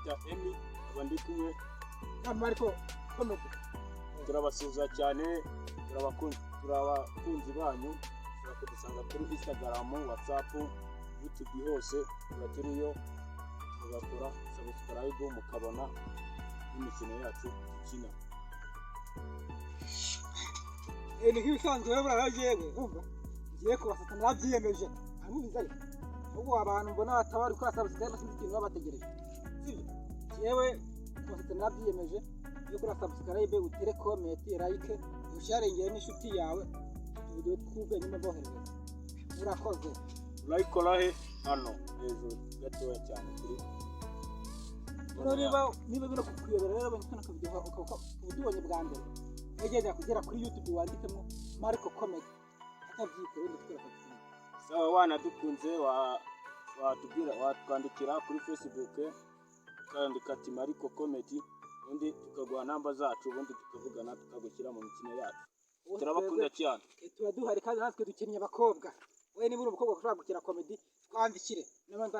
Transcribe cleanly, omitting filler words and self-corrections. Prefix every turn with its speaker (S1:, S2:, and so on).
S1: Banyita Emi, aba ndi kumwe
S2: na Marco Comedy.
S1: Turabasuhuza cyane, turi abakunzi banyu. Ushobora kudusanga kuri Instagram, WhatsApp, YouTube, hose tuba turiyo, mugakora subscribe mukabona n'imikino yacu dukina.
S2: Ni nk'ibisanzwe rero, buriya yewe urumva ngiye kubasata, narabyiyemeje, aramubizi. Ariko ahubwo abantu mbona bataba bari gukora subscribe, sinzi ikintu baba bategereje, sibyo? Yewe, kubasata narabyiyemeje. Iyo ukora subscribe, utere comment, like, usharingire n'inshuti yawe utuvidewo tw'ubwenge nyuma boherereza. Murakoze.
S1: Urayikora he? Hano hejuru gatoya cyane kuri
S2: Rero niba bino kukuyobera rero, ubonye kano kavidewo ukaba utubonye bwa mbere, wegera kugera kuri YouTube wandikemo Marco Comedy, atabyikora wenda tukora subscribe.
S1: Sawa, wanadukunze watubwira, watwandikira kuri Facebook ukandika ati "Marco Comedy", ubundi tukaguha namba zacu, ubundi tukavugana, tukagushyira mu mikino yacu. Turabakunda cyane.
S2: Tuba duhari kandi natwe dukinnye abakobwa. Wowe niba uri umukobwa ushobora gukina comedy, twandikire n'abandi.